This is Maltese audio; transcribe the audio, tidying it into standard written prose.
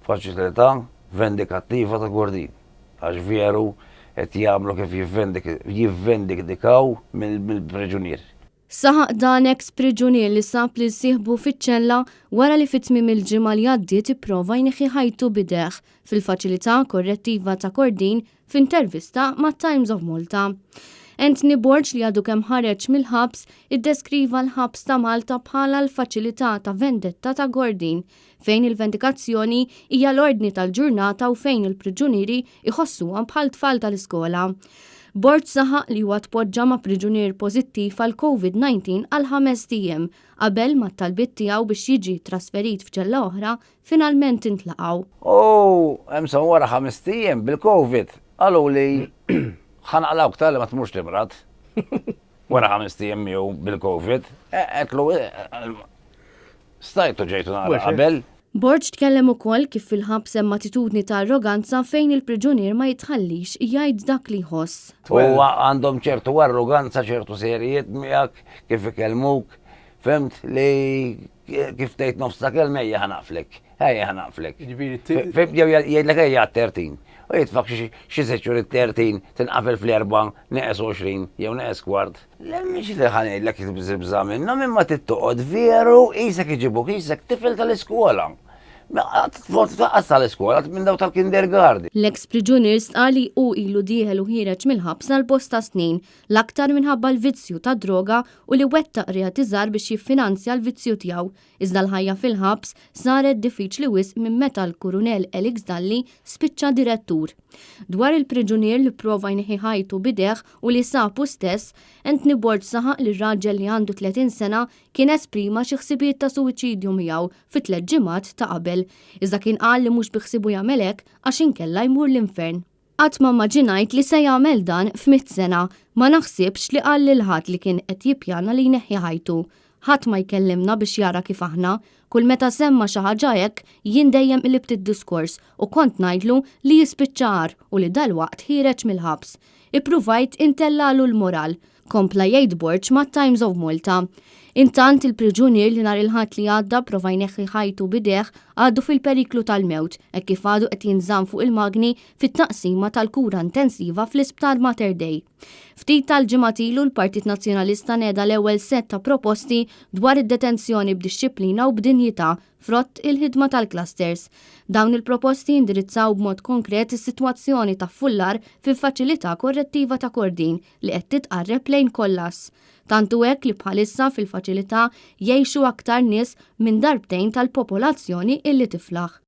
Faċilità vendikattiva ta' Kordin. Għax veru qed jagħmlu kif jivvendikdikaw mill-priġunier. Saħaq dan eks priġunier li sab lil sieħbu fiċ-ċella wara li fi tmiem il-ġimgħa li għaddiet ipprova jneħħi ħajtu b'idejh fil-Faċilità Korrettiva ta' Kordin f'intervista mat-Times of Malta. Anthony Borg li għadu kemm ħareġ mill-ħabs iddeskriva l-ħabs ta' Malta bħala l-faċilità ta' vendetta ta' Kordin fejn il-vendikazzjoni hija l-ordni tal-ġurnata u fejn il-priġunieri jħossuhom bħal tfal tal-iskola. Borg saħaq li huwa tpoġġa ma' priġunier pożittiv għall-Covid-19 għal ħamest ijiem qabel ma t-talbiet tiegħu biex jiġi trasferit f'ċella oħra finalment intlaqgħu. U insomma wara ħamest ijiem bil-Covid qaluli ħa naqlgħuk talli ma tmurx timrad. Wara ħamest ijiem miegħu bil-Covid, għedtlu Stajtu ġejtu naqra qabel. Borg tkellem ukoll kif fil-ħabs hemm attitudni ta' arroganza fejn il-priġunier ma jitħallix jgħid dak li jħoss. U għandhom ċertu arroganza, ċertu serijiet miegħek kif ikellmuk, fhimt, li kif tgħid nofs ta' kelma ejja ħa naqflek, ejja ħa naqflek. Fhimt, jew jgħidlek ejja għat-13. U jitfak xi seċċur it-13 tinqafel fl-erba' neqes 20 jew neqes kwart. Le mhix li ħa ngħidlek tibża' minnhom imma trid toqgħod veru qisek iġibuk qisek tifel tal-iskola. Tfaqqas tal-iskola minn daw tal-kindergarten. L-eks priġunier stqarr li hu ilu dieħel u ħiereġ mill-ħabs għal bosta snin, l-aktar minħabba l-vizzju tad-droga u li wettaq reati żgħar biex jiffinanzja l-vizzju tiegħu. Iżda l-ħajja fil-ħabs saret diffiċli wisq minn meta l-Kurunell Alex Dalli spiċċa direttur. Dwar il-priġunier li pprova jneħħi ħajtu b'idejh u li sab hu stess, Anthony Borg saħaq li r-raġel li għandu 30 sena kien esprima xi ħsibijiet ta' suwiċidju miegħu fit-tlett ġimgħat ta' qabel, iżda kien qal li mhux bi ħsiebu jagħmel hekk għax inkella jmur l-infern. Qatt ma mmaġinajt li se jagħmel dan f'mitt sena. Ma naħsibx li qal lil ħadd li kien qed jippjana li jneħħi ħajtu. Ħadd ma jkellimna biex jara kif aħna. Kull meta semma xi ħaġa hekk, jien dejjem qlibt id-diskors u kont ngħidlu li jispiċċa agħar u li dalwaqt ħiereġ mill-ħabs. Ippruvajt intellagħlu l-moral. Kompla jgħid Borg mat-Times of Malta. Intant, il-priġunier li nhar il-Ħadd li għadda prova jneħħi ħajtu b'idejh għadu fil-periklu tal-mewt hekk kif għadu qed jinżamm fuq il-magni fit-taqsima tal-kura intensiva fl-Isptar Mater Dei. Ftit tal-ġimgħat ilu l-Partit Nazzjonalista neda l-ewwel sett ta' proposti dwar id-detenzjoni b'dixxiplina u b'dinjità frott il-ħidma tal-clusters. Dawn il-proposti jindirizzaw b'mod konkret is-sitwazzjoni ta' ffullar fil-Faċilità Korrettiva ta' Kordin li qed titqarreb lejn kollass. Tant hu hekk li bħalissa fil-faċilità jgħixu aktar nies minn darbtejn tal-popolazzjoni illi tiflaħ.